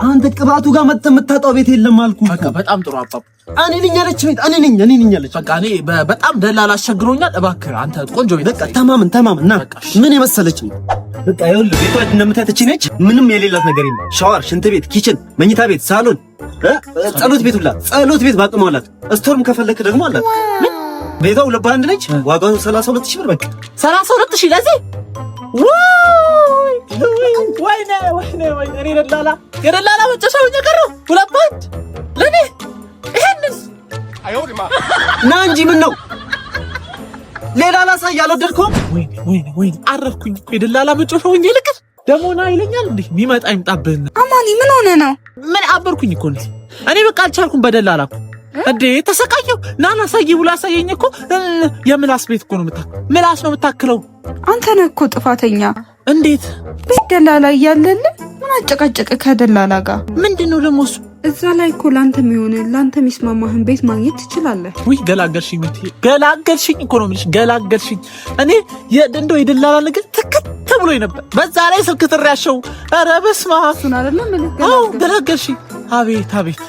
አንተ ቅባቱ ጋር መጥተህ የምታጣው ቤት የለም አልኩህ። በቃ በጣም ጥሩ አባቡ። እኔ ነኝ ያለች ቤት፣ እኔ ነኝ፣ እኔ ነኝ ያለች። በቃ እኔ በጣም ደላላ አስቸግሮኛል። እባክህ አንተ ቆንጆ ቤት በቃ ተማምን፣ ተማምን። ና፣ ምን የመሰለች ቤት። በቃ ይኸውልህ፣ ቤቷ እንደምታያት እቺ ነች። ምንም የሌላት ነገር የለም። ሻወር፣ ሽንት ቤት፣ kitchen፣ መኝታ ቤት፣ ሳሎን፣ ጸሎት ቤት ሁላ፣ ጸሎት ቤት ባቅሟ አላት። Store ም ከፈለክ ደግሞ አላት። ቤቷ 2 በ1 ነች። ዋጋው 32,000 ብር በቃ። 32,000 ለዚህ? ወይኔ ወይኔ ወይኔ! እኔ ደላላ የደላላ መጨረሻ ሆኜ ቀረሁ። 2 በ1 ለእኔ ይሄንን? ና እንጂ፣ ምን ነው ሌላ ላሳይ አልወደድከውም? ወይኔ ወይኔ ወይኔ! አረፍኩኝ እኮ። የደላላ መጨረሻ ሆኜ ልቅር። ደግሞ ና ይለኛል እንዴ? የሚመጣ ይምጣብህና። አማኒ፣ ምን ሆነ ነው? ምን አበርኩኝ እኮ እንዴ! እኔ በቃ አልቻልኩም። በደላላ እኮ እንዴ ተሰቃየሁ። ና ላሳይህ ብሎ አሳየኝ እኮ። የምላስ ቤት እኮ ነው፣ ምላስ ነው የምታክለው። አንተ ነህ እኮ ጥፋተኛ። እንዴት? ቤት ደላላ እያለልህ ምን አጨቃጨቀ ከደላላ ጋር? ምንድን ነው ደግሞ እሱ? እዛ ላይ እኮ ለአንተ የሚሆን፣ ለአንተ የሚስማማህን ቤት ማግኘት ትችላለህ። ውይ ገላገልሽኝ፣ ምት ገላገልሽኝ እኮ ነው የምልሽ፣ ገላገልሽኝ። እኔ እንደው የደላላ ነገር ትክት ብሎኝ ነበር። በዛ ላይ ስልክ ጥሪያቸው፣ ኧረ በስመ አብ! እሱን አይደለም? አዎ፣ ገላገልሽኝ። አቤት አቤት!